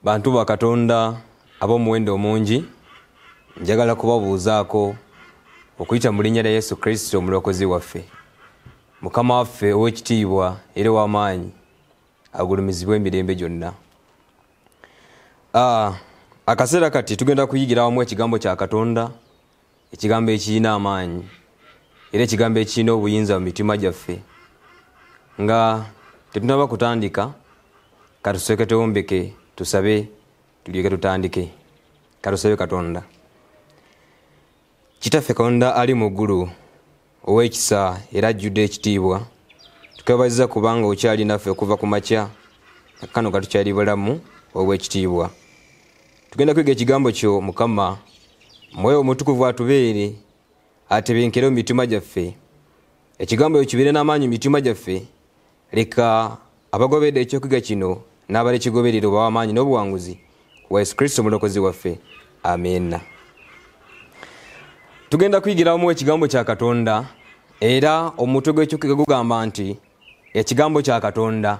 Bantu ba Katonda ab'omuwendo omungi, njagala kubabuuzaako okuyita mu linnya lya Yesu Kristo omulokozi waffe. Mukama waffe ow'ekitiibwa era ow'amaanyi agulumizibwe emirembe gyonna. Akaseera kati tugenda kuyigira wamu ekigambo kya Katonda, ekigambo ekirina amaanyi era ekigambo ekirina obuyinza mu mitima gyaffe. Nga tetunaba kutandika, katusooke tuwombeke, tusabe, tulyoke tutandike. Katusabe Katonda. Kitaffe Katonda ali mu ggulu, ow'ekisa era ajjudde ekitiibwa, tukwebaza kubanga okyali naffe okuva ku makya, kano katukyali bulamu obw'ekitiibwa. Tugenda kwiga ekigambo kyo Mukama, Mwoyo Omutukuvu atubeere, atebenkere mu mitima gyaffe. Ekigambo ekyo kibeere n'amaanyi mu mitima gyaffe. Leka abagobedde ekyokuyiga kino n'abalekigoberera obawe amaanyi n'obuwanguzi wa Yesu Kristo omulokozi waffe. Amiina. Tugenda kuyigira wamu ekigambo kya Katonda, era omutwe gw'ekyokuyiga gugamba nti ekigambo kya Katonda.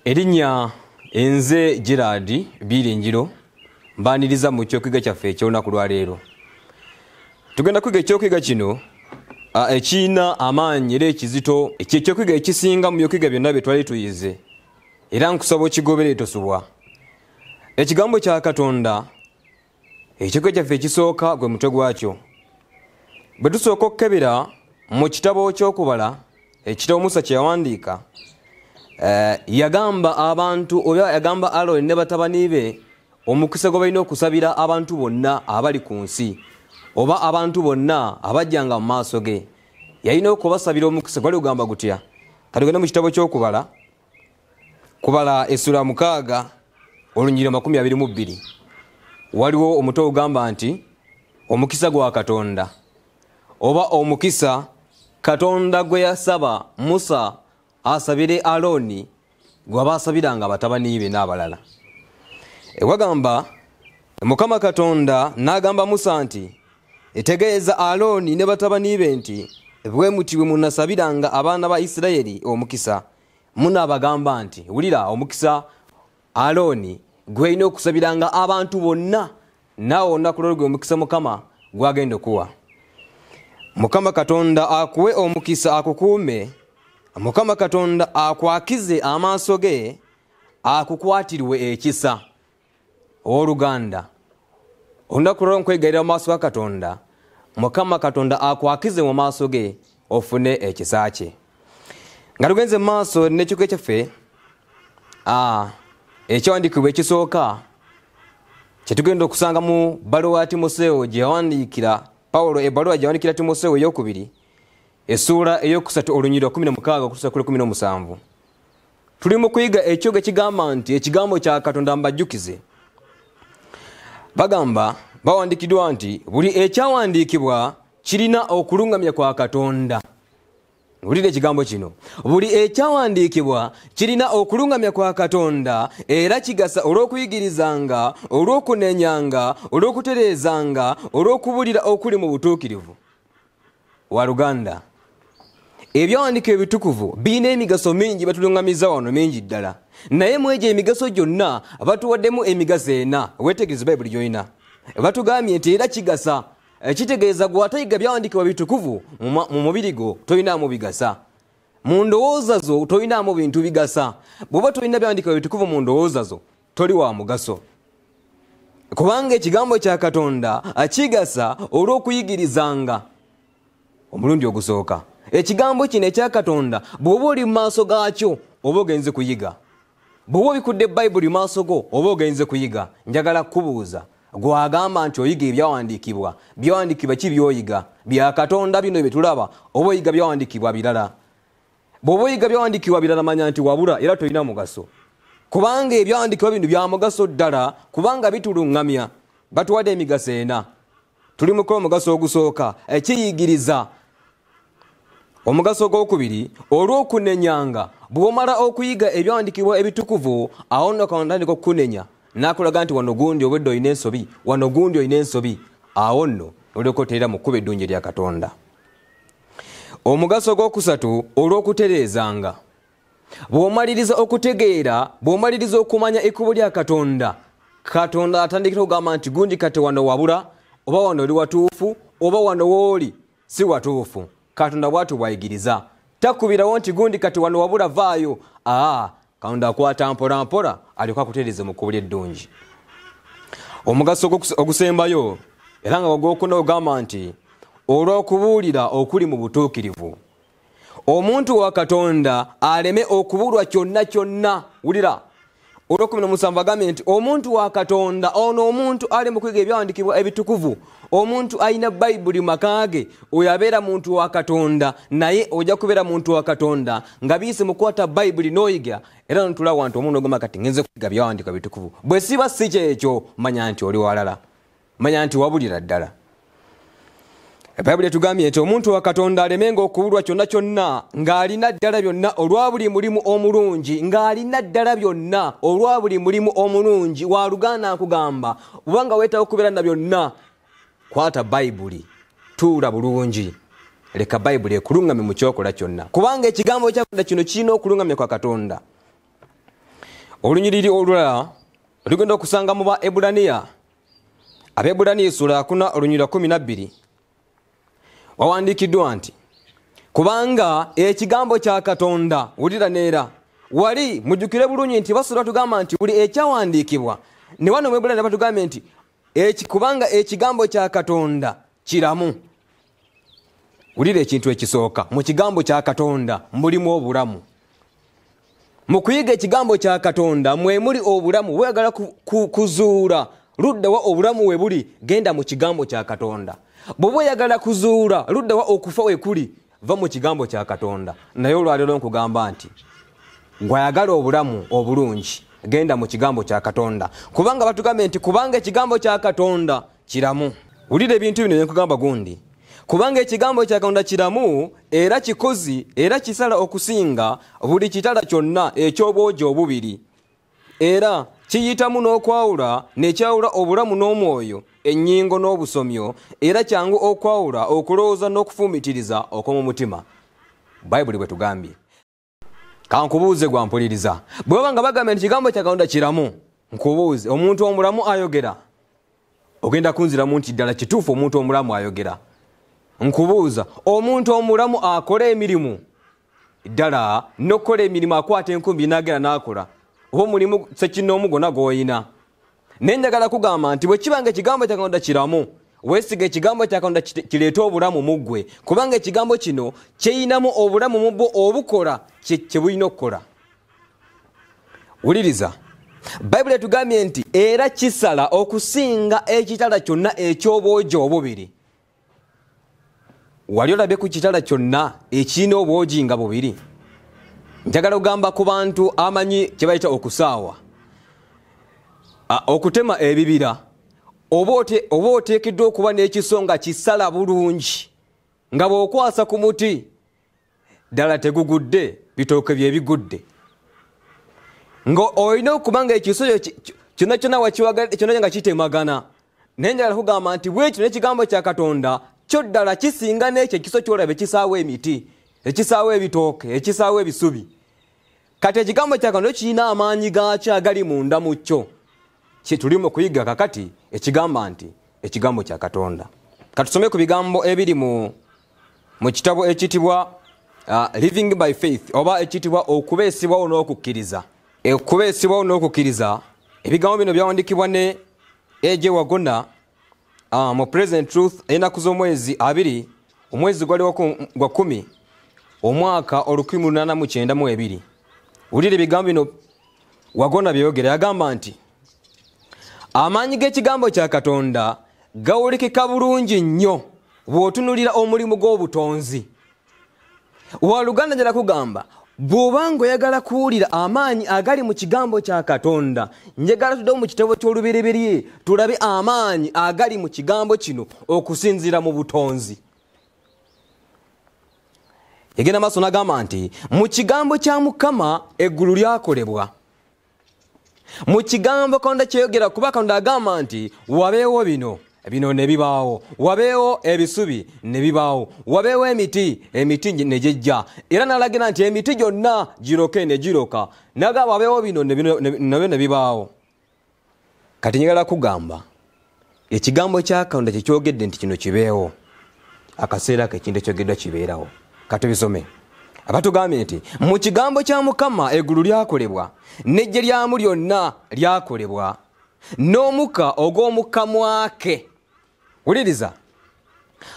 Erinnya enze Gerard Byiringiro, mbaniriza mu kyokuyiga kyaffe eky'olunaku lwaleero. Tugenda kuyiga ekyokuyiga kino ekirina amaanyi era ekizito, ekyekyokuyiga ekisinga mu byokuyiga byonna bye twali tuyize, era nkusaba okigobere tosubwa. Ekigambo kya Katonda, ekyokuyiga kyaffe ekisooka gwe mutwe gwakyo. Bwe tusooka okukebera mu kitabo ky'okubala, ekitabo Musa kye yawandiika, yagamba abantu oba yagamba Alooni ne batabani be omukisa gwe balina okusabira abantu bonna abali ku nsi oba abantu bonna abajjanga mu maaso ge. Yalina okubasabira omukisa gwali ogamba gutya? Katugende mu kitabo ky'okubala, kubala essula 6 olunyiriri 22. Waliwo omutwe ogamba nti omukisa gwa Katonda oba omukisa Katonda gwe yasaba Musa asabire Alooni gw'aba asabiranga batabani be n'abalala. Ewagamba Mukama Katonda n'agamba Musa nti etegeeza Alooni ne batabani be nti bwe muti bwe munasabiranga abaana ba Isirayiri omukisa, munaabagamba nti wulira omukisa Alooni gw'olina okusabiranga abantu bonna, naawe olunaku lwo gwe omukisa Mukama gw'agenda okuwa. Mukama Katonda akuwe omukisa akukuume, Mukama Katonda akwakize amaaso ge, akukwatirwe ekisa. Owooluganda, olunaku lwo nkwegayirira mu maaso ga Katonda, Mukama Katonda akwakize mu maaso ge ofune ekisa kye. Nga tugenze mu maaso n'ekyokuyiga kyaffe, ekyawandiikibwa ekisooka kye tugenda okusanga mu bbaluwa ya Timoseewo gye yawandiikira Pawulo, ebbaluwa gye yawandiikira Timoseewo ey'okubiri, essuula 3 olunyiriri 16 okutuusa ku 17. Tuli mu kuyiga ekyogo ekigamba nti ekigambo kya Katonda mbajjukize. Bagamba bawandiikiddwa nti buli ekyawandiikibwa kirina okulungamya kwa Katonda. Wulira ekigambo kino. Buli ekyawandiikibwa kirina okulungamya kwa Katonda era kigasa olw'okuyigirizanga, olw'okunenyanga, olw'okutereezanga, olw'okubulira okuli mu butuukirivu. Waluganda, ebyawandiikibwa ebitukuvu birina emigaso mingi, batulungamiza wano mingi ddala. Naye mu egyo emigaso gyonna batuwaddemu emigaso ena. Weetegereze Bayibuli gy'olina. Batugambye nti era kigasa, kitegeeza gw'atayiga byawandiikibwa bitukuvu mu mubiri gwo tolinaamu bigasa. Mu ndowooza zo tolinaamu bintu bigasa. Bw'oba tolina byawandiikibwa bitukuvu mu ndowooza zo toli wa mugaso. Kubanga ekigambo kya Katonda kigasa olw'okuyigirizanga. Omulundi ogusooka ekigambo kino ekya Katonda bw'oba oli mu maaso gaakyo oba ogenze kuyiga. Bw'oba obikudde Bayibuli mu maaso go oba ogenze kuyiga. Njagala kukubuuza, gw'agamba nti oyiga ebyawandiikibwa, byawandiikibwa ki by'oyiga? Bya Katonda bino bye tulaba oba oyiga byawandiikibwa birala? Bw'oba oyiga byawandiikibwa birala manya nti wabula era tolina mugaso. Kubanga ebyawandiikibwa bino bya mugaso ddala, kubanga bituluŋŋamya. Batuwadde emigaso ena. Tuli mu kukola omugaso ogusooka, ekiyigiriza. Omugaso ogwokubiri, olw'okunenyanga. Bw'omala okuyiga ebyawandiikibwa ebitukuvu, awo nno Katonda atandika okukunenya n'akulaga nti wano gundi obwedda olina ensobi, wano gundi olina ensobi. Awo nno olyoka otereera mu kkubo eddungi erya Katonda. Omugaso ogwokusatu, olw'okutereezanga. Bw'omaliriza okutegeera, bw'omaliriza okumanya ekkubo lya Katonda, Katonda atandikira okugamba nti gundi kati wano wabula, oba wano oli watuufu, oba wano wooli si watuufu. Katonda bw'atyo bw'ayigiriza. Takubirawo nti gundi kati wano wabula vaayo. Katonda akwata mpola mpola alyoke akutereeze mu kkubo eddungi. Omugaso ogusembayo era nga ogwokuna ogamba nti olw'okubuulira okuli mu butuukirivu, omuntu wa Katonda aleme okubulwa kyonna kyonna. Wulira olw'okumu agambye nti omuntu wa Katonda ono, omuntu ali mu kuyiga ebyawandiikibwa ebitukuvu, omuntu alina Bayibuli maka ge, oyo abeera muntu wa Katonda. Naye ojja kubeera muntu wa Katonda nga biyise mu kukwata Bayibuli n'oyiga, era notula wantu omuntu ogamba kati ngenze kuyiga byawandiikibwa bitukuvu. Bwe siba si kyekyo, manya nti oli walala, manya nti wabulira ddala. Bayibuli etugambye nti omuntu wa Katonda alemenga okubulwa kyonna kyonna, ng'alina ddala byonna olwa buli mulimu omulungi, ng'alina ddala byonna olwa buli mulimu omulungi. Waluganda nkugamba, obanga weetaaga okubeera na byonna, kwata Bayibuli, tuula bulungi, leka Bayibuli ekuluŋŋamye mu kyokola kyonna, kubanga ekigambo kya Katonda kino kirina okuluŋŋamya kwa Katonda. Olunyiriri olulala olugenda okusanga mu Baebulaniya, Abaebulaniya essula 4 olunyiriri 12, wawandiikiddwa nti kubanga ekigambo kya Katonda, wulira neera wali mujjukire bulungi nti basula tugamba nti buli ekyawandiikibwa, ne wano mu Baebulaniya batugambye nti kubanga ekigambo kya Katonda kiramu. Wulira ekintu ekisooka, mu kigambo kya Katonda mulimu obulamu. Mu kuyiga ekigambo kya Katonda mwe muli obulamu. Weeyagala kuzuula ludda wa obulamu we buli, genda mu kigambo kya Katonda. Bw'oba oyagala kuzuula ludda wa okufa we kuli, va mu kigambo kya Katonda. Naye olwaleero nkugamba nti gw'ayagala obulamu obulungi, genda mu kigambo kya Katonda, kubanga batugambye nti kubanga ekigambo kya Katonda kiramu. Wulira ebintu bino bye nkugamba gundi, kubanga ekigambo kya Katonda kiramu era kikozi era kisala okusinga buli kitala kyonna eky'obwogi obubiri, era kiyitamu n'okwawula nekyawula obulamu n'omwoyo, ennyingo n'obusomyo, era kyangu okwawula okulowooza n'okufuumitiriza okw'omu mutima. Bayibuli bwe tugambye. Kankubuuze gwampuliriza, bwe baba nga bagambye nti ekigambo kya Katonda kiramu, nkubuuze, omuntu omulamu ayogera? Ogenda kunziramu nti ddala kituufu, omuntu omulamu ayogera. Nkubuuza, omuntu omulamu akola emirimu? Ddala n'okukola emirimu akwata enkumbi n'agenda n'akola, oba omulimu ssekinnoomu gwonna gw'olina. Naye njagala kugamba nti bwe kiba nga ekigambo kya Katonda kiramu, weesiga ekigambo kya Katonda kireete obulamu mu ggwe, kubanga ekigambo kino kyeyinamu obulamu mu bwo obukola kye bulina okukola. Wuliriza, Bayibuli etugambye nti era kisala okusinga ekitala kyonna eky'obwogi obubiri. Wali olabye ku kitala kyonna ekirina obwogi nga bubiri? Njagala kugamba ku bantu amanyi kye bayita okusaawa, okutema ebibira, oba oteekeddwa okuba n'ekiso nga kisala bulungi, nga bw'okwasa ku muti ddala tegugudde, bitooke bye bigudde. Nga olina okuba nga ekiso kyonna kyonna wakiwaga kyonna nga kitemagana. Naye njagala kugamba nti bwekyo n'ekigambo kya Katonda kyo ddala kisinga n'ekyo ekiso ky'olaba ekisaawa emiti, ekisaawa ebitooke, ekisaawa ebisubi. Kati ekigambo kya Katonda kirina amaanyi gaakyo agali munda mu kyo, kye tuli mu kuyiga kakati, ekigamba nti ekigambo kya Katonda. Katusome ku bigambo ebiri mu kitabo ekiyitibwa Living by Faith, oba ekiyitibwa Okubeesibwawo n'Okukkiriza. Okubeesibwawo n'Okukkiriza, ebigambo bino byawandiikibwa ne A.J. Waggoner mu Present Truth, ennaku z'omwezi 2, omwezi gwali gwa 10, omwaka 1892. Wulira ebigambo bino Waggoner byeyogera. Yagamba nti amaanyi g'ekigambo kya Katonda gawulikika bulungi nnyo bw'otunuulira omulimu gw'obutonzi. Waluganda, njagala kugamba, bw'obanga oyagala kuwulira amaanyi agali mu kigambo kya Katonda, njagala tuddewo mu kitabo ky'Olubereberye tulabe amaanyi agali mu kigambo kino okusinziira mu butonzi. Yagenda maaso n'agamba nti mu kigambo kya Mukama eggulu lyakolebwa. Mu kigambo Katonda kyeyogera, kuba Katonda agamba nti wabeewo bino, bino ne bibaawo, wabeewo ebisubi ne bibaawo, wabeewo emiti, emiti ne gijja, era n'alagira nti emiti gyonna giroke ne giroka, n'agamba wabeewo bino nabyo ne bibaawo. Kati njagala kugamba ekigambo kya Katonda kyekyogedde nti kino kibeewo, akaseera ke ekintu ekyogeddwa kibeerawo. Katubisome. Abatugambye nti mu kigambo kya Mukama eggulu lyakolebwa, n'eggye lyamu lyonna lyakolebwa, n'omukka ogw'omukamwa ke. Wuliriza,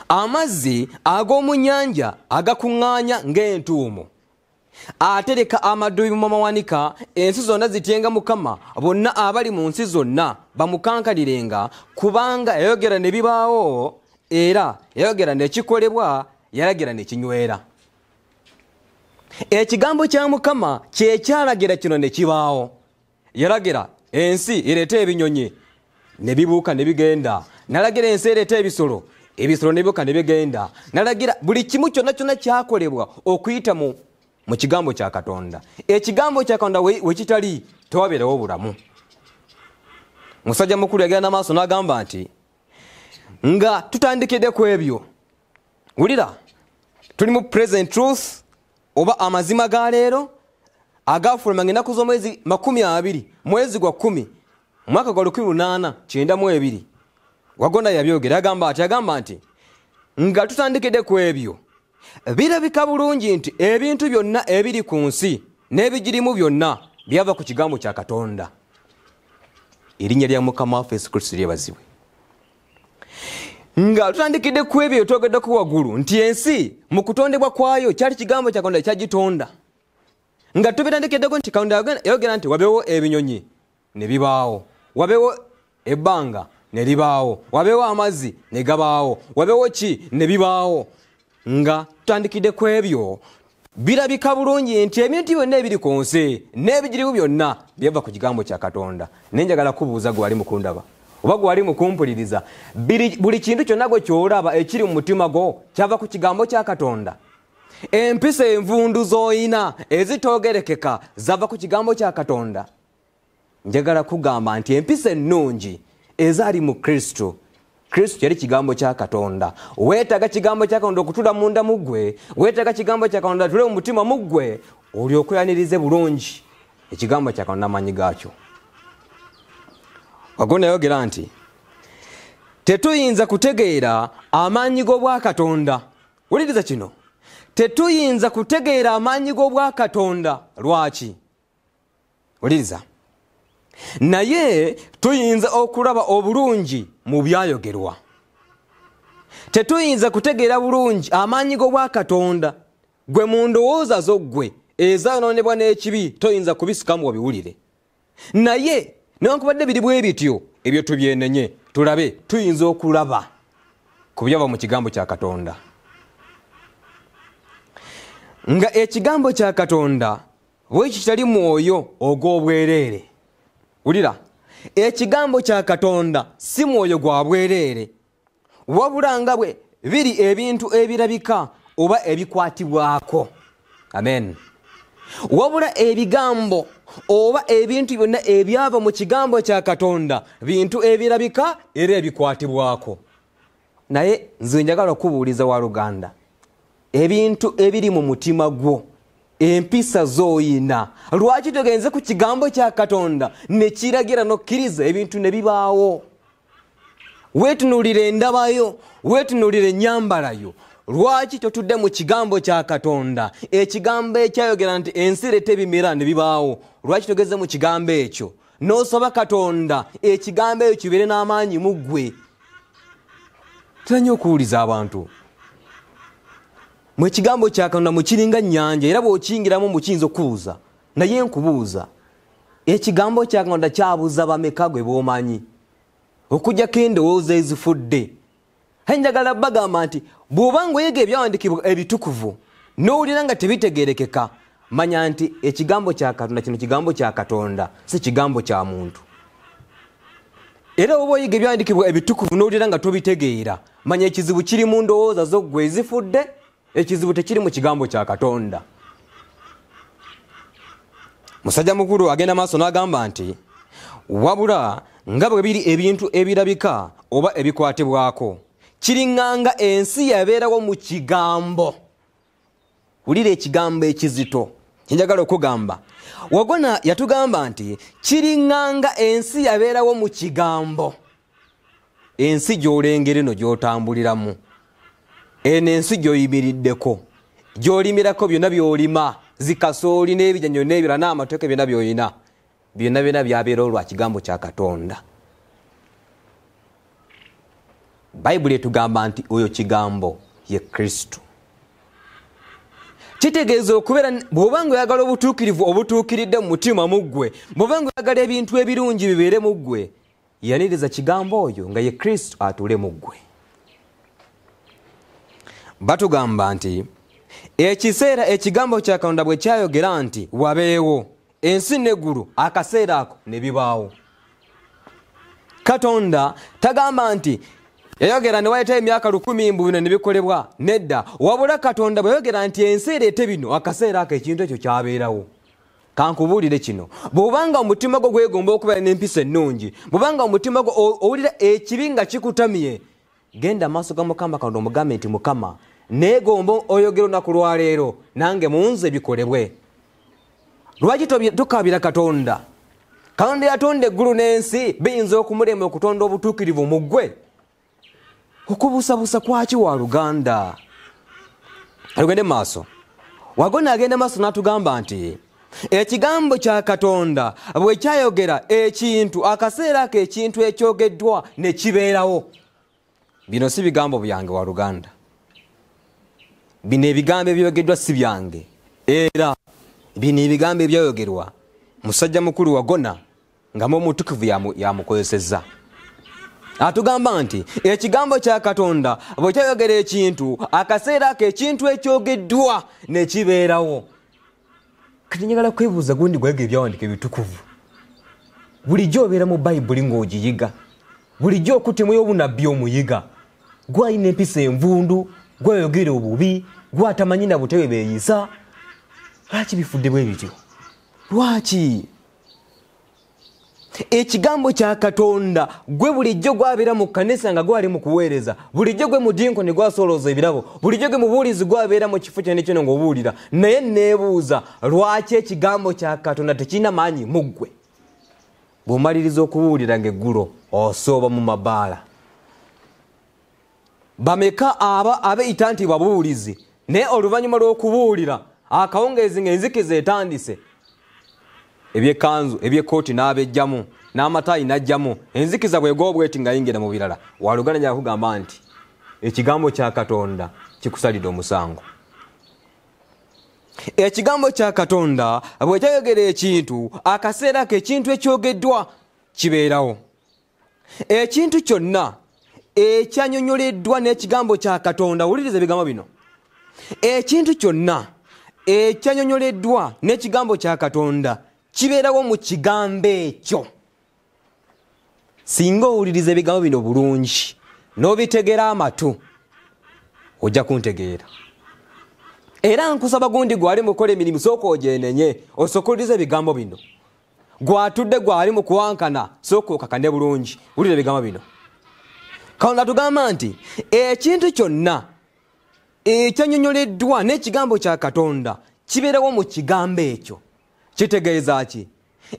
amazzi ag'omu nnyanja agakuŋŋaanya ng'entuumo, atereka amaddubi mu mawanika, ensi zonna zityenga Mukama, bonna abali mu nsi zonna bamukankanirenga, kubanga yayogera ne bibaawo, era yayogera ne kikolebwa, yalagira ne kinywera. Ekigambo kya Mukama kye kyalagira kino ne kibaawo. Yalagira ensi ereete ebinyonyi ne bibuuka ne bigenda, nalagira ensi ereete ebisolo, ebisolo ne bibuuka ne bigenda, nalagira buli kimu kyonna kyonna kyakolebwa okuyita mu kigambo kya Katonda. Ekigambo kya Katonda we kitali tewabeerawo bulamu. Musajja mukulu yagenda n'amaaso n'agamba nti nga tutandikidde ku ebyo, wulira, tuli mu present truth oba amazima ga leero agafuluma ng'ennaku z'omwezi 20 mwezi gwa 10 mwaka gwa 1892. Wagonda yabyogera, agamba nti nga tutandikidde ku ebyo, birabika bulungi nti ebintu byonna ebiri ku nsi n'ebigirimu byonna byava ku kigambo kya Katonda. Erinnya lya Mukama waffe Yesu Kristo lyebazibwe. Nga tutandikidde ku ebyo twogeddeko waggulu nti ensi mu kutondebwa kwayo kyali kigambo kya Katonda ekyagitonda. Nga tubitandikiddeko nti Katonda yayogera nti wabeewo ebinyonyi ne bibaawo, wabeewo ebbanga ne libaawo, wabeewo amazzi ne gabaawo, wabeewo ki ne bibaawo. Nga tutandikidde ku ebyo, birabika bulungi nti ebintu byonna ebiri ku nsi n'ebigirimu byonna byava ku kigambo kya Katonda. Naye njagala kubuuza gwe wali mu kundaba oba gwe wali mu kumpuliriza, buli kintu kyonna gwe ky'olaba ekiri mu mutima gwo kyava ku kigambo kya Katonda? Empisa envundu z'oyina ezitoogerekeka zava ku kigambo kya Katonda? Njagala kugamba nti empisa ennungi ezaali mu Kristo, Kristo yali kigambo kya Katonda. Weetaaga kigambo kya Katonda okutula munda mu ggwe, weetaaga kigambo kya Katonda atule mu mutima mu ggwe, olyoke oyanirize bulungi ekigambo kya Katonda amaanyi gaakyo. Wagonda yayogera nti tetuyinza kutegeera amaanyi g'obwakatonda. Wuliriza kino, tetuyinza kutegeera amaanyi g'obwakatonda. Lwaki? Wuliriza, naye tuyinza okulaba obulungi mu byayogerwa. Tetuyinza kutegeera bulungi amaanyi g'obwakatonda. Gwe mu ndowooza zo ggwe ezayonoonebwa n'ekibi toyinza kubisikamu obiwulire. Naye newankubadde biri bwe bityo, ebyo tubyenenye tulabe, tuyinza okulaba ku byava mu kigambo kya Katonda. Nga ekigambo kya Katonda bwe kitali mwoyo ogw'obwereere. Wulira, ekigambo kya Katonda si mwoyo gwa bwereere, wabula nga bwe biri ebintu ebirabika oba ebikwatibwako. Amen. Wabula ebigambo oba ebintu byonna ebyava mu kigambo kya Katonda bintu ebirabika era ebikwatibwako. Naye nze njagala okubuuliza waluganda, ebintu ebiri mu mutima gwo, empisa z'oyina, lwaki togenze ku kigambo kya Katonda ne kiragira n'okkiriza ebintu ne bibaawo? Weetunuulira endabayo, weetunuulira ennyambalayo, lwaki totudde mu kigambo kya Katonda? Ekigambo ekyayogera nti ensi ereeta ebimera ne bibaawo, lwaki togeze mu kigambo ekyo n'osaba Katonda ekigambo ekyo kibeere n'amaanyi mu ggwe? Tulanye okuwuliza abantu. Mu ekigambo kya Katonda mukiringa nnyanja, era bw'okiyingiramu mukiyinza okubuuza. Naye nkubuuza, ekigambo kya Katonda kyabuuza bameka gwe b'omanyi okuggyako endowooza ezifudde? Njagala bagamba nti bw'oba ng'oyiga ebyawandiikibwa ebitukuvu n'owulira nga tebitegeerekeka, manya nti ekigambo kya Katonda kino kigambo kya Katonda, si kigambo kya muntu. Era bw'oba oyiga ebyawandiikibwa ebitukuvu n'owulira nga tobitegeera, manya ekizibu kiri mu ndowooza zo ggwe ezifudde, ekizibu tekiri mu kigambo kya Katonda. Musajja mukulu agenda maaso n'agamba nti wabula nga bwe biri ebintu ebirabika oba ebikwatibwako, kiringanga ensi yabeerawo mu kigambo. Wulira ekigambo ekizito, Kyenjagala okugamba, Wagona yatugamba nti kiriŋŋanga ensi yabeerawo mu kigambo. Ensi gy'olengera eno gy'otambuliramu, eno ensi gy'oyimiriddeko, gy'olimirako byonna by'olima, zikasooli n'ebijanyo n'ebirala n'amatooke byonna by'olina, byonna byonna byabeerawo lwa kigambo kya Katonda. Bayibuli etugamba nti oyo kigambo ye Kristo. Kitegeeza okubeera bw'oba nga oyagala obutuukirivu obutuukiridde mu mutima mu ggwe, bw'oba nga oyagala ebintu ebirungi bibeere mu ggwe, yaniriza kigambo oyo nga ye Kristo atuule mu ggwe. Batugamba nti ekiseera ekigambo kya Katonda bwe kyayogera nti wabeewo ensi n'eggulu, akaseera ako ne bibaawo. Katonda tagamba nti yayogera ne wayitayo emyaka 1000 mbu bino ne bikolebwa, nedda. Wabula Katonda bwe yayogera nti ensi ereete bino, akaseera ako ekintu ekyo kyabeerawo. Kankubuulire kino, bw'obanga omutima gwo gwegomba okubeera n'empisa ennungi, bw'obanga omutima gwo owulira ekibi nga kikutamye, genda maaso ga Mukama Katonda omugambe nti Mukama, neegomba oyogera olunaku lwaleero nange munze bikolebwe. Lwaki tokaabira Katonda? Katonda yatonda eggulu n'ensi, biyinza okumulema okutonda obutuukirivu mu ggwe? Okubuusabuusa kwaki wa luganda? Tugende maaso. Wagona agenda maaso n'atugamba nti ekigambo kya Katonda bwe kyayogera ekintu, akaseera ako ekintu ekyogeddwa ne kibeerawo. Bino si bigambo byange wa luganda, bino ebigambo ebyogeddwa si byange, era bino ebigambo ebyayogerwa musajja mukulu Wagona nga Omutukuvu yamukozesezza. Atugamba nti ekigambo kya Katonda bwe kyayogera ekintu, akaseera ako ekintu ekyogeddwa ne kibeerawo. Kati njagala kwebuuza gundi gwega ebyawandiiko ebitukuvu. Bulijjo obeera mu Bayibuli ng'ogiyiga, bulijjo okuttemu obunnabbi omuyiga, gwalina empisa envundu, gwayogera obubi, gwatamanyi na butebe beeyisa. Lwaki bifudde bwe bityo? Lwaki? Ekigambo kya Katonda gwe bulijjo gwabeera mu kkanisa nga gwali mu kuweereza, bulijjo gwe mudinkoni gwasolooza ebirabo, bulijjo gwe mubuulizi gwabeera mu kifo kyonna kyonna ng'obuulira. Naye neebuuza lwaki ekigambo kya Katonda tekirina maanyi mu ggwe? Bw'omaliriza okubuulira ng'eggulo osooba mu mabaala. Bameka abeeyita nti babuulizi, naye oluvannyuma lw'okubuulira akawungeezi ng'enzikiza etandise, ebyekkanzu ebyekkooti n'abejjamu n'amataayi n'ajjamu, enzikiza bw'egwa bw'eti ng'ayingira mu birala. Waluganda njagala kugamba nti ekigambo kya Katonda kikusalidde omusango. Ekigambo kya Katonda bwe kyayogera ekintu, akaseera ako ekintu ekyogeddwa kibeerawo. Ekintu kyonna ekyanyonyoleddwa n'ekigambo kya Katonda, wuliriza ebigambo bino. Ekintu kyonna ekyanyonyoleddwa n'ekigambo kya Katonda kibeerawo mu kigambo ekyo. Singa owuliriza ebigambo bino bulungi n'obitegera amatu, ojja kuntegeera. Era nkusaba gundi gwali mukola emirimu, sooka ogyenenye osooke owulirize ebigambo bino. Gwatudde gwali mu kuwankana, sooka okakane bulungi, wulira ebigambo bino. Katonda atugamba nti ekintu kyonna ekyanyonyoleddwa n'ekigambo kya Katonda kibeerawo mu kigambo ekyo. Kitegeeza ki?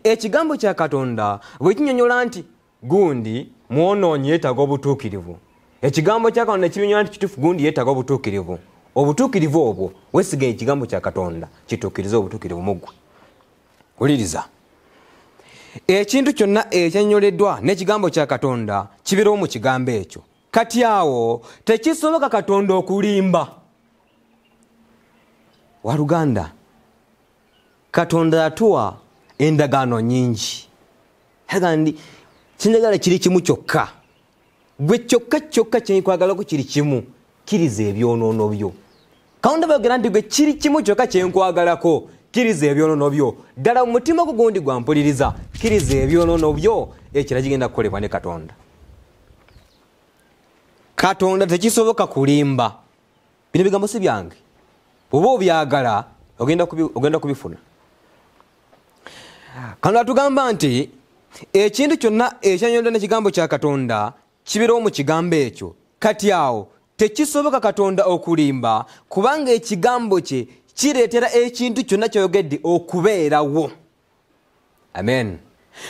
Ekigambo kya Katonda bwe kinyonyola nti gundi mwonoonyi yeetaaga obutuukirivu, ekigambo kya Katonda kinyonyola nti kituufu gundi yeetaaga obutuukirivu, obutuukirivu obwo weesiga ekigambo kya Katonda kituukirize obutuukirivu mu ggwe. Wuliriza. Ekintu kyonna ekyanyonyoleddwa n'ekigambo kya Katonda kibeerawo mu kigambo ekyo. Kati awo tekisoboka Katonda okulimba. Waluganda, Katonda yatuwa endagaano nnyingi. Agandi kinjagala kiri kimu kyokka, gwe kyokka kyokka kyenkwagalako kiri kimu, kkiriza ebyonoono byo. Katonda bw'ayogera nti gwe kiri kimu kyokka kyenkwagalako, kkiriza ebyonoono byo. Ddala mu mutima gwo gundi gwampuliriza, kkiriza ebyonoono byo, ekira kigenda kukolebwa ne Katonda. Katonda tekisoboka kulimba. Bino bigambo si byange, bw'oba obyagala ogenda kubifuna. Katonda atugamba nti ekintu kyonna ekyanyonyoleddwa n'ekigambo kya Katonda kibeerawo mu kigambo ekyo. Kati awo tekisoboka Katonda okulimba, kubanga ekigambo kye kireetera ekintu kyonna ky'oyogedde okubeerawo. Amen.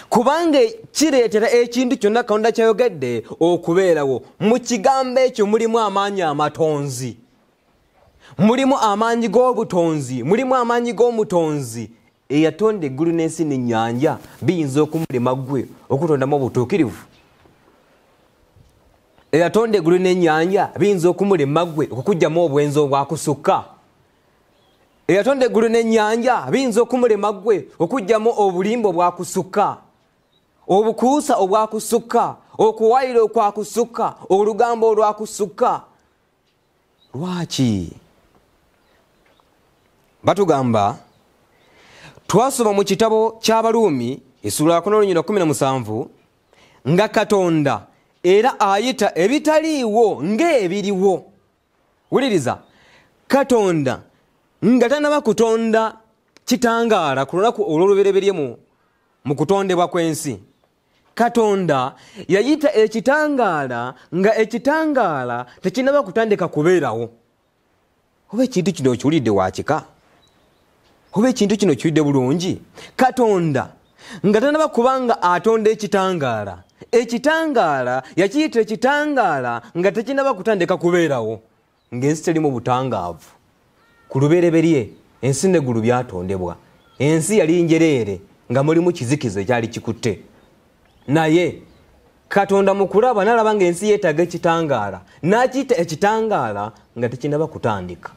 Kubanga kireetera ekintu kyonna Katonda ky'ayogedde okubeerawo. Mu kigambo ekyo mulimu amaanyi amatonzi, mulimu amaanyi g'obutonzi, mulimu amaanyi g'omutonzi eyatonda eggulu n'ensi n'ennyanja. Biyinza okumulema ggwe okutondamu obutuukirivu? Eyatonda eggulu n'ennyanja biyinza okumulema ggwe okukuggyamu obwenzi obwakusukka? Eyatonda eggulu n'ennyanja biyinza okumulema ggwe okuggyamu obulimba obwakusukka, obukuusa obwakusukka, okuwayira okwakusukka, olugambo olwakusukka? Lwaki batugamba? Twasoma mu kitabo ky'Abaruumi essula 17 nga Katonda era ayita ebitaliiwo ng'ebiriwo. Wuliriza, Katonda nga tannaba kutonda kitangaala ku lunaku olw'olubereberye mu kutondebwa kw'ensi, Katonda yayita ekitangaala nga ekitangaala tekinnaba kutandika kubeerawo. Oba ekintu kino okiwulidde wakika? Oba ekintu kino okiwulidde bulungi? Katonda nga tannaba kubanga atonda ekitangaala, ekitangaala yakiyita ekitangaala nga tekinnaba kutandika kubeerawo, ng'ensi terimu butangaavu. Ku lubereberye ensi n'eggulu byatondebwa, ensi yali njereere nga mulimu kizikiza ekyali kikutte. Naye Katonda mu kulaba n'alaba ng'ensi yeetaaga ekitangaala, n'akiyita ekitangaala nga tekinnaba kutandika.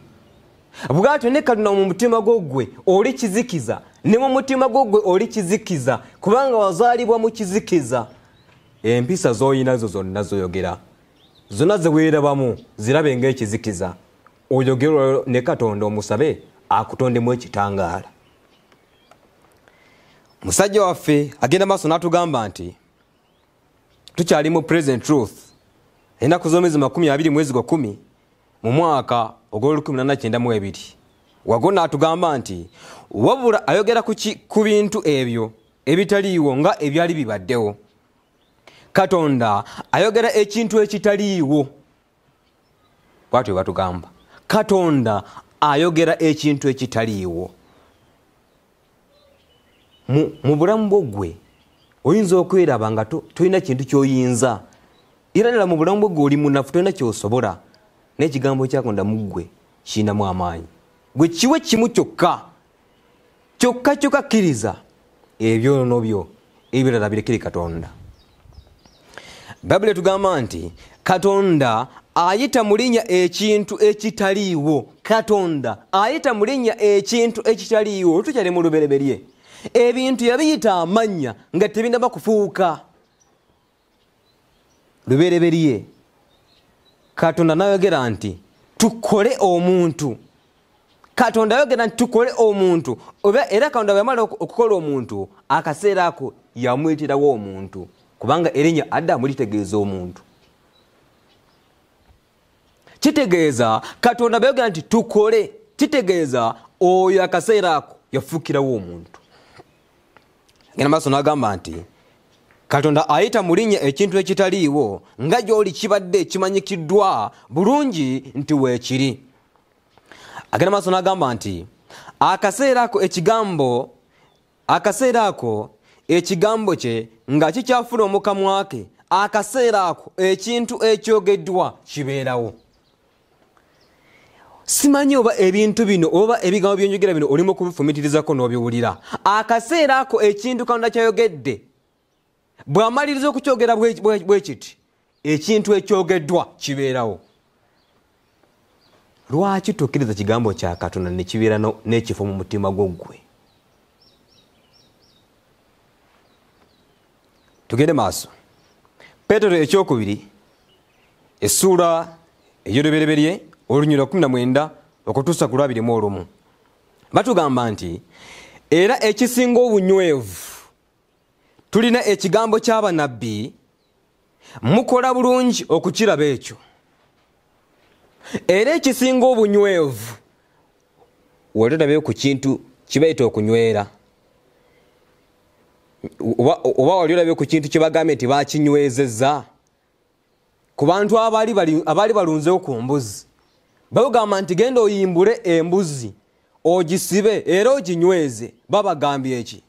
Bw'atyo ne Katonda mu mutima gwo ggwe oli kizikiza, ne mu mutima gwo ggwe oli kizikiza, kubanga wazaalibwa mu kizikiza. Empisa z'olinazo zonna z'oyogera, zonna ze weerabamu zirabe ng'ekizikiza. Oyogere ne Katonda omusabe akutondemu ekitangaala. Musajja waffe agenda maaso n'atugamba nti tukyali mu Present Truth, ennaku z'omwezi 20 mwezi gwa 10 mu mwaka ogw'1992. Wago n'atugamba nti wabula ayogera ku bintu ebyo ebitaliiwo nga ebyali bibaddewo. Katonda ayogera ekintu ekitaliiwo. Bw'atyo batugamba, Katonda ayogera ekintu ekitaliiwo. Mu bulamu bwo ggwe oyinza okweraba nga tolina kintu ky'oyinza, era ddala mu bulamu bwo ggwe oli munafu, tolina ky'osobola, n'ekigambo kya Katonda mu ggwe kirinamu amaanyi. Gwe kiwe kimu kyokka kyokka kyokka, kkiriza ebyonoono byo, ebirala birekere Katonda. Bayibuli etugamba nti Katonda ayita mu linnya ekintu ekitaliiwo. Katonda ayita mu linnya ekintu ekitaliiwo. Tukyali mu lubereberye, ebintu yabiyita amannya nga tebinnaba kufuuka. Lubereberye Katonda n'ayogera nti tukole omuntu. Katonda ayogera nti tukole omuntu. Era Katonda bwe yamala okukola omuntu, akaseera ako yamuyitirawo omuntu, kubanga erinnya Adamu litegeeza omuntu. Kitegeeza Katonda bwe yayogera nti tukole, kitegeeza oyo akaseera ako yafuukirawo omuntu. Agenda maaso n'agamba nti Katonda ayita mu linnya ekintu ekitaliiwo nga gy'oli kibadde kimanyikiddwa bulungi nti weekiri. Agenda maaso n'agamba nti akaseera ako ekigambo kye nga kikyafuna omukamwa ke, akaseera ako ekintu ekyogeddwa kibeerawo. Simanyi oba ebintu bino oba ebigambo by'enjogera bino olimu kubifumiitirizako n'obiwulira. Akaseera ako ekintu Katonda kyayogedde bw'amaliriza okukyogera bwe kiti, ekintu ekyogeddwa kibeerawo. Lwaki tokkiriza kigambo kya Katonda ne kibeera n'ekifo mu mutima gwo ggwe? Tugende maaso. Peetero ekyokubiri essuula ey'olubereberye olunyiriri 19 okutuusa ku 21 batugamba nti era ekisinga obunywevu tulina ekigambo ky'abannabbi, mukola bulungi okukiraba ekyo. Era ekisinga obunywevu, wali olabeyo ku kintu kibayita okunywera, oba wali olabeyo ku kintu kye bagambye nti bakinywezezza ku bantu abaali balunzewo ku mbuzi, bagamba nti genda oyimbule embuzi ogisibe era oginyweze. Babagambye eki?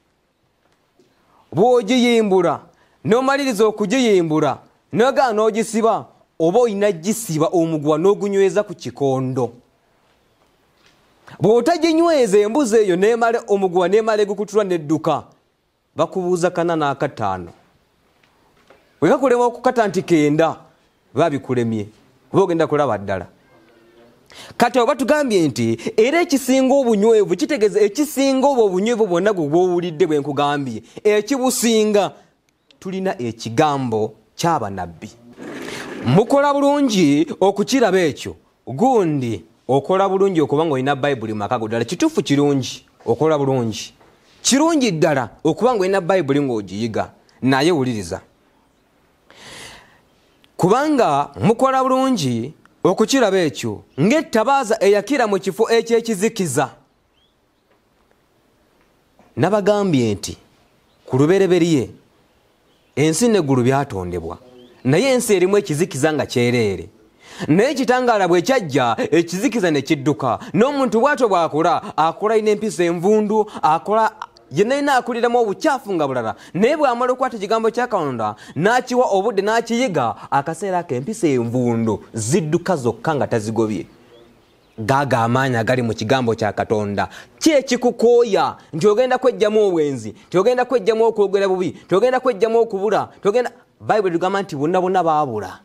Bw'ogiyimbula n'omaliriza okugiyimbula nogaa n'ogisiba, oba olina gisiba omuguwa n'ogunyweza ku kikondo. Bw'otaginyweza embuzi eyo n'emala omuguwa n'emala egukutulwa n'edduka, bakubuuza 405. Bwe kakulema okukata nti 9, babikulemye, oba ogenda kulaba ddala. Kati awo batugambye nti era ekisinga obunywevu, kitegeeza ekisinga obwo obunywevu bwonna gwe bw'owulidde bwe nkugambye, ekibusinga tulina ekigambo ky'abanabbi. Mukola bulungi okukiraba ekyo. Gundi okola bulungi okuba ng'olina Bayibuli mu maka go. Ddala kituufu kirungi, okola bulungi. Kirungi ddala okuba ng'olina Bayibuli ng'ogiyiga, naye wuliriza. Kubanga mukola bulungi okukiraba ekyo ng'ettabaaza eyakira mu kifo eky'ekizikiza. Nabagambye nti ku lubereberye ensi n'eggulu byatondebwa, naye ensi erimu ekizikiza nga kyereere. Naye ekitangaala bwe kyajja, ekizikiza ne kidduka. N'omuntu bw'atyo bw'akola, akola alina empisa envundu, akola yenna yenna akuliramu obukyafu nga bulala. Naye bw'amala okukwata ekigambo kya Katonda n'akiwa obudde n'akiyiga, akaseera ako empisa envundu zidduka zokka nga tazigobye. Gaago amaanyi agali mu kigambo kya Katonda. Ki ekikukooya nti ogenda kwejjamu obwenzi, nti ogenda kwejjamu okwogera bubi, nti ogenda kwejjamu okubula, nti ogenda... Bayibuli egamba nti bonna bonna baabula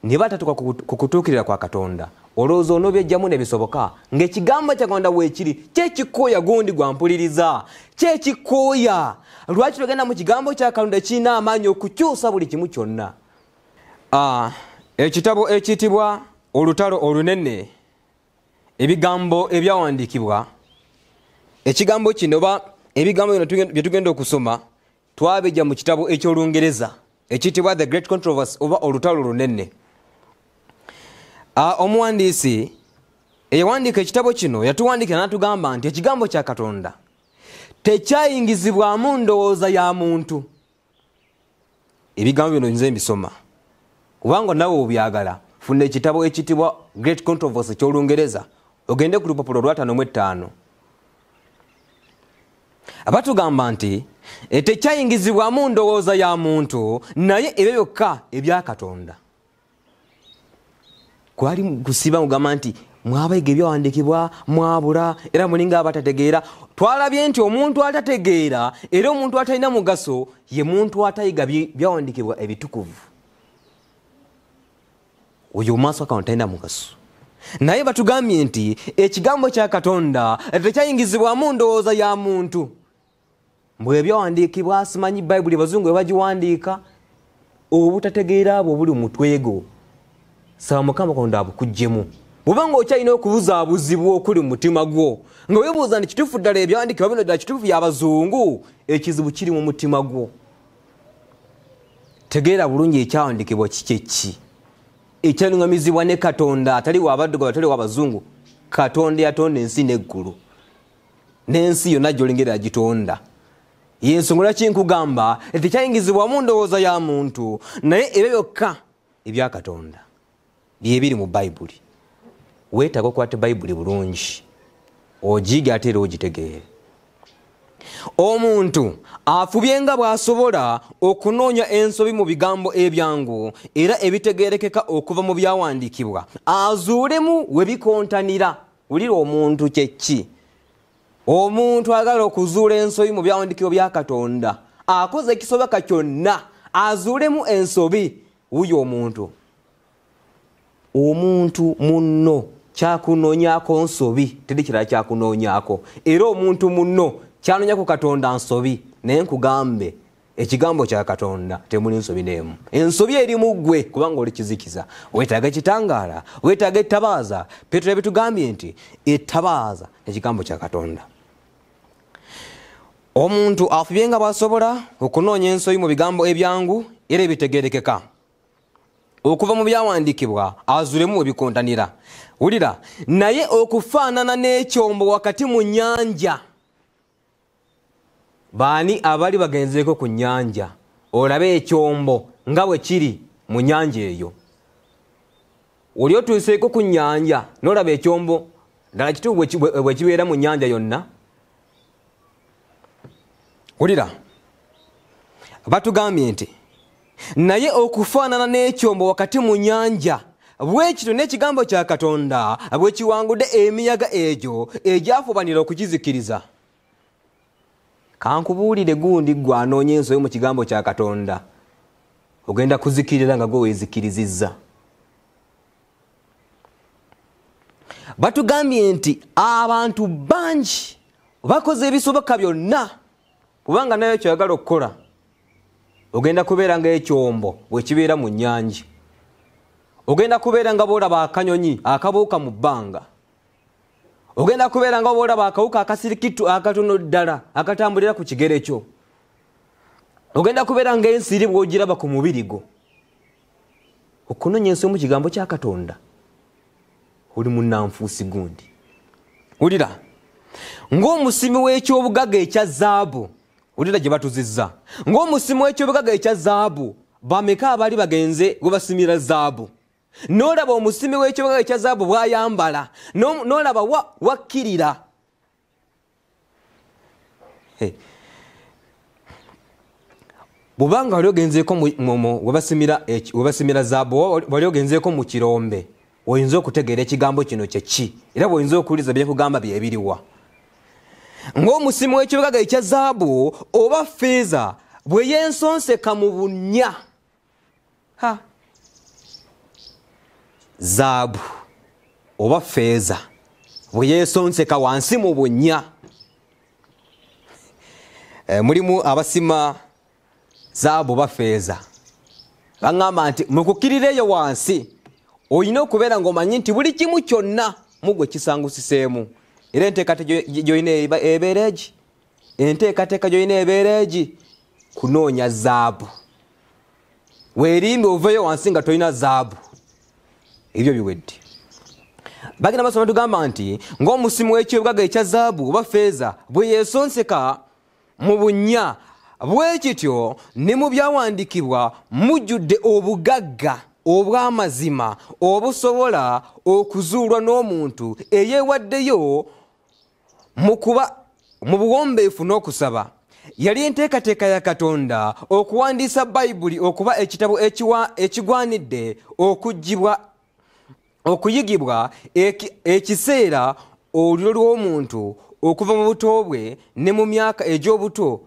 ne batatuuka ku kutuukirira kwa Katonda. Olowooza onoobyejjamu ne bisoboka ng'ekigambo kya Katonda weekiri. Ki ekikooya gundi gwampuliriza? Ki ekikooya? Lwaki togenda mu kigambo kya Katonda ekirina amaanyi okukyusa buli kimu kyonna? Ekitabo ekiyitibwa Olutalo Olunene, ebigambo ebyawandiikibwa, ekigambo kino oba ebigambo bino bye tugenda okusoma twabijja mu kitabo eky'Olungereza ekiyitibwa The Great Controversy oba Olutalo Olunene. Omuwandiisi eyawandiika ekitabo kino yatuwandiikira n'atugamba nti ekigambo kya Katonda tekyayingizibwamu ndowooza ya muntu. Ebigambo bino nze mbisoma kubanga nawe obyagala. Funa ekitabo ekiyitibwa Great Controversy eky'Olungereza ogende ku lupapula olwa 55. Abatugamba nti tekyayingizibwamu ndowooza ya muntu, naye ebyo byokka ebya Katonda. Kwali kusiba kugamba nti mwabayiga ebyawandiikibwa mwabula era mulinga abatategeera. Twalabye nti omuntu atategeera era omuntu atalina mugaso ye muntu atayiga byawandiikibwa ebitukuvu. Oyo maaso Katonda talina mugaso. Naye batugambye nti ekigambo kya Katonda tekyayingizibwamu ndowooza ya muntu. Mbwe ebyawandiikibwa simanyi Bayibuli bazungu bwe bagiwandiika, obutategeera bwo buli mu mutwe gwo. Saba Mukama Katonda abukuggyemu. Bw'oba ng'okyalina okubuzaabuzibwa okuli mu mutima gwo, nga weebuuza nti kituufu ddala ebyawandiikibwa bino ddala kituufu by'abazungu, ekizibu kiri mu mutima gwo. Tegeera bulungi ekyawandiikibwa kiki ki ekyaluŋŋamizibwa ne Katonda atali w'abaddugavu atali w'abazungu. Katonda yatonda ensi n'eggulu n'ensi yonna gy'olengera yagitonda. Y'ensonga lwaki nkugamba tekyayingizibwamu ndowooza ya muntu, naye ebyo byokka ebya Katonda bye biri mu Bayibuli. Weetaaga okukwata Bayibuli bulungi, ogiyige ate era ogitegeere. Omuntu afubye nga bw'asobola okunoonya ensobi mu bigambo ebyangu era ebitegeerekeka okuva mu byawandiikibwa, azuulemu we bikontanira. Wulira omuntu kye ki? Omuntu agala okuzuula ensobi mu byawandiikibwa bya Katonda akoze ekisoboka kyonna azuulemu ensobi. Wuyo omuntu. Omuntu munno kyakunoonyaako nsobi, teri kirala kyakunoonyaako. Era omuntu munno kyanoonya ku Katonda nsobi, naye nkugambe ekigambo kya Katonda temuli nsobi n'emu. Ensobi eri mu ggwe kubanga oli kizikiza. Weetaaga ekitangaala, weetaaga ettabaaza. Peetero yabitugambye nti ettabaaza ekigambo kya Katonda. Omuntu afubye nga bw'asobola okunoonya ensobi mu bigambo ebyangu era ebitegeerekeka okuva mu byawandiikibwa azuulemu we bikontanira. Wulira, naye okufaanana n'ekyombo wakati mu nnyanja. Baani abali bagenzeeko ku nnyanja olabe ekyombo nga bwe kiri mu nnyanja eyo? Oli otuuseeko ku nnyanja n'olaba ekyombo Ddala kituufu bwe kibeera mu nnyanja yonna? Wulira, batugambye nti naye okufaanana n'ekyombo wakati mu nnyanja, bwe kityo n'ekigambo kya Katonda bwe kiwangudde emiyaga egyo egyafubanira okukizikiriza. Kankubuulire gundi ggwe anoonya ensobi mu kigambo kya Katonda, ogenda kuzikirira nga gwe weezikirizizza. Batugambye nti abantu bangi bakoze ebisoboka byonna, kubanga nayo kyoyagala okukola ogenda kubeera ng'ekyombo bwe kibeera mu nnyanja, ogenda kubeera nga bw'olaba akanyonyi akabuuka mu bbanga, ogenda kubeera nga bw'olaba akawuka akasirikitu akatono ddala akatambulira ku kigere kyo, ogenda kubeera ng'ensiri bw'ogiraba ku mubiri gwo. Okunoonya ensi mu kigambo kya Katonda oli munnanfuusi gundi. Wulira, ng'omusimi w'ekyobugagga ekya zaabu, wulira gye batuzizza, ng'omusimi w'ekyobugagga ekya zaabu, bameka abaali bagenze gwe basimira zaabu? N'olaba omusimi w'ekyobugagga ekya zaabu bw'ayambala, n'olaba wakkirira. Bw'obanga wali ogenzeeko we basimira zaabu, wali ogenzeeko mu kirombe, oyinza okutegeera ekigambo kino kye ki, era bw'oyinza okuwuliza bye nkugamba bye biriwa. Ng'omusimi w'ekyobugagga ekya zaabu oba ffeeza bwe yeensonseka mu bunnya. Ha, zaabu oba ffeeza bwe yeesonseka wansi mu bunnya. Mulimu abasima zaabu oba ffeeza, baŋŋamba nti mu kukkirira eyo wansi olina okubeera ng'omanyi nti buli kimu kyonna mu gwe kisangusiseemu, era enteekateeka gy'olina ebeera egi, enteekateeka gy'olina ebeera egi kunoonya zaabu. Weerimbe oveeyo wansi nga tolina zaabu, ebyo biwedde. Bagenda basoma tugamba nti ng'omusimi w'ekyobugagga ekya zaabu oba ffeeza bwe yeesonseka mu bunnya, bwe kityo ne mu byawandiikibwa mujjudde obugagga obw'amazima obusobola okuzuulwa n'omuntu eyeewaddeyo mu buwombeefu n'okusaba. Yali enteekateeka ya Katonda okuwandiisa Bayibuli okuba ekitabo ekigwanidde okuyigibwa ekiseera olulyo lw'omuntu okuva mu buto bwe ne mu myaka egy'obuto.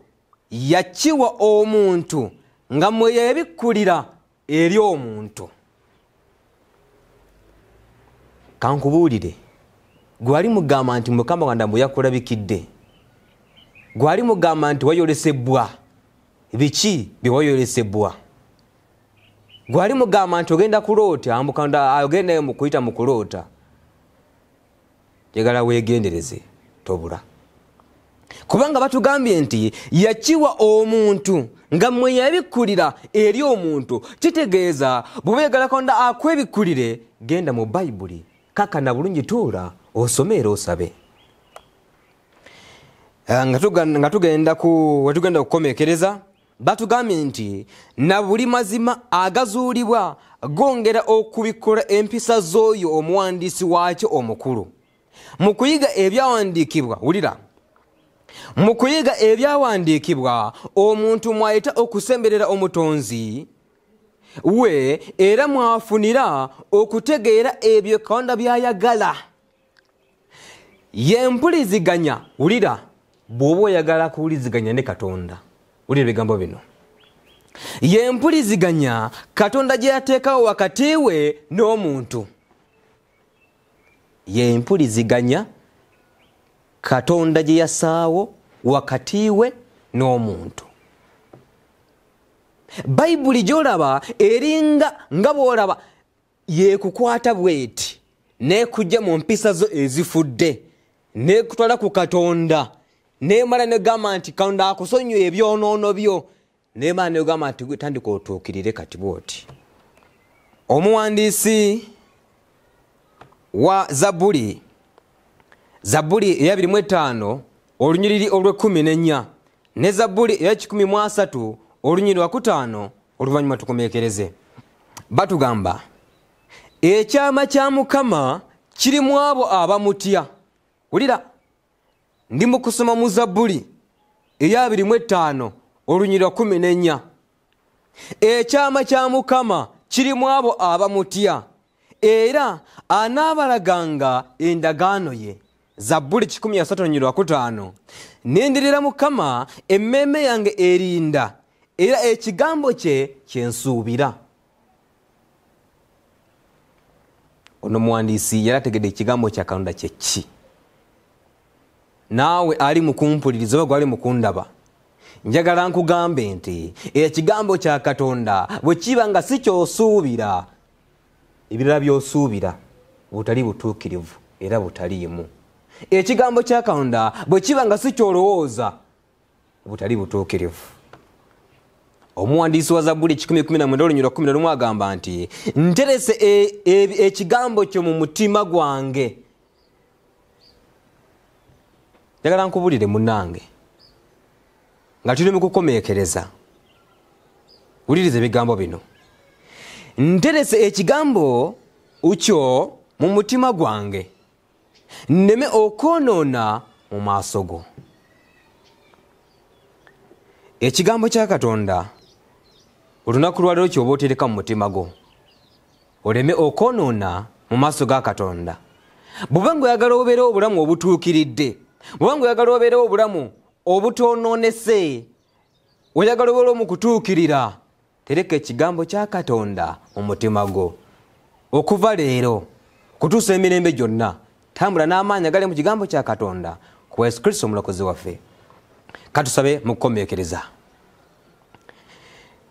Yakiwa omuntu nga mwe yeebikkulira eri omuntu. Kankubuulire, gwali mugamba nti Mukama Katonda mbu yakulabikidde, gwali mugamba nti wayolesebwa, biki bye wayolesebwa? Gwali mugamba nti ogenda kuloota, Katonda ogenda mu kuyita mu kuloota. Njagala weegendereze tobula, kubanga batugambye nti yakiwa omuntu nga mwe yabikkulira eri omuntu. Kitegeeza bw'oba oyagala Katonda akwebikkulire, genda mu Bayibuli, kakkana bulungi, tuula osome era osabe. Nga tugenda wetugenda okukomekereza, batugambye nti na buli mazima agazuulibwa gongera okubikkula empisa z'oyo omuwandiisi waakyo omukulu. Mu kuyiga ebyawandiikibwa, wulira, mu kuyiga ebyawandiikibwa omuntu mwayita okusemberera omutonzi we, era mwafunira okutegeera ebyo Katonda by'ayagala. Yempuliziganya, wulira, bw'oba oyagala kuwuliziganya ne Katonda, wulira ebigambo bino. Yempuliziganya Katonda gye yateekawo wakati we n'omuntu. Yempuliziganya Katonda gye yasaawo wakati we n'omuntu. Bayibuli gy'olaba eringa nga bw'olaba yeekukwata bw'eti, n'ekujja mu mpisa zo ezifudde, n'ekutwala ku Katonda, n'emala negamba nti Katonda akusonyiwe ebyonoono byo, n'emala negamba nti tandika otuukirire kati bw'oti. Omuwandiisi wa Zabbuli, Zabbuli eya 25 olunyiriri olw'e14 ne Zabbuli eya 130 olunyiriri lwa 5, oluvannyuma tukomekereze. Batugamba ekyama kya Mukama kiri mu abo abamutya. Wulira, ndi mu kusoma mu Zabbuli eya 25 olunyiriri 14. Ekyama kya Mukama kiri mu abo abamutya, era anaabalaganga endagaano ye. Zabbuli 135. Nindirira Mukama, emmeeme yange erinda, era ekigambo kye kyensuubira. Ono muwandiisi yali ategedde ekigambo kya Katonda kye ki. Naawe ali mu kumpuliriza oba gwali mu kundaba, njagala nkugambe nti ekigambo kya Katonda bwe kiba nga si ky'osuubira, ebirala by'osuubira butali butuukirivu era butaliimu. Ekigambo kya Katonda bwe kiba nga si ky'olowooza, butali butuukirivu. Omuwandiisi wa Zabbuli 119 olunyiriri 11 agamba nti nterese ekigambo kyo mu mutima gwange. Njagala nkubulire munnange nga tuli mu kukomeekereza, wuliriza ebigambo bino. Nterese ekigambo kyo mu mutima gwange, nneme okwonoona mu maaso go. Ekigambo kya Katonda olunaku lwaleero ky'oba otereka mu mutima gwo, oleme okwonoona mu maaso ga Katonda. Bw'oba ng'oyagala obeerewo obulamu obutuukiridde, bw'oba ng'oyagala obeerewo obulamu obutonoonese, oyagala obeerewo mu kutuukirira, tereka ekigambo kya Katonda mu mutima gwo. Okuva leero kutuusa emirembe gyonna, tambula n'amaanyi agali mu kigambo kya Katonda ku Yesu Kristo omulokozi waffe. Katusabe mu kukomeekereza.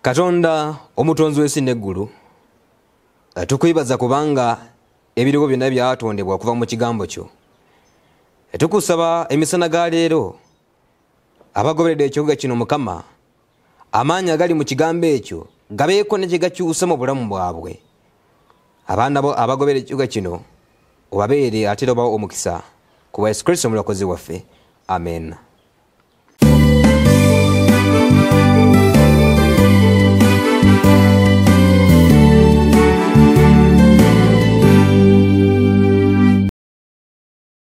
Katonda omutonzi w'ensi n'eggulu, tukwebaza kubanga ebiriwo byonna byatondebwa okuva mu kigambo kyo. Tukusaba emisana ga leero abagoberedde ekibuga kino Mukama, amaanyi agali mu kigambo ekyo gabeeko ne kye gakyusa mu bulamu bwabwe. Abaana bo abagoberera ekibuga kino obabeere ate era obawe omukisa ku bwa Yesu Kristo omulokozi waffe. Amen.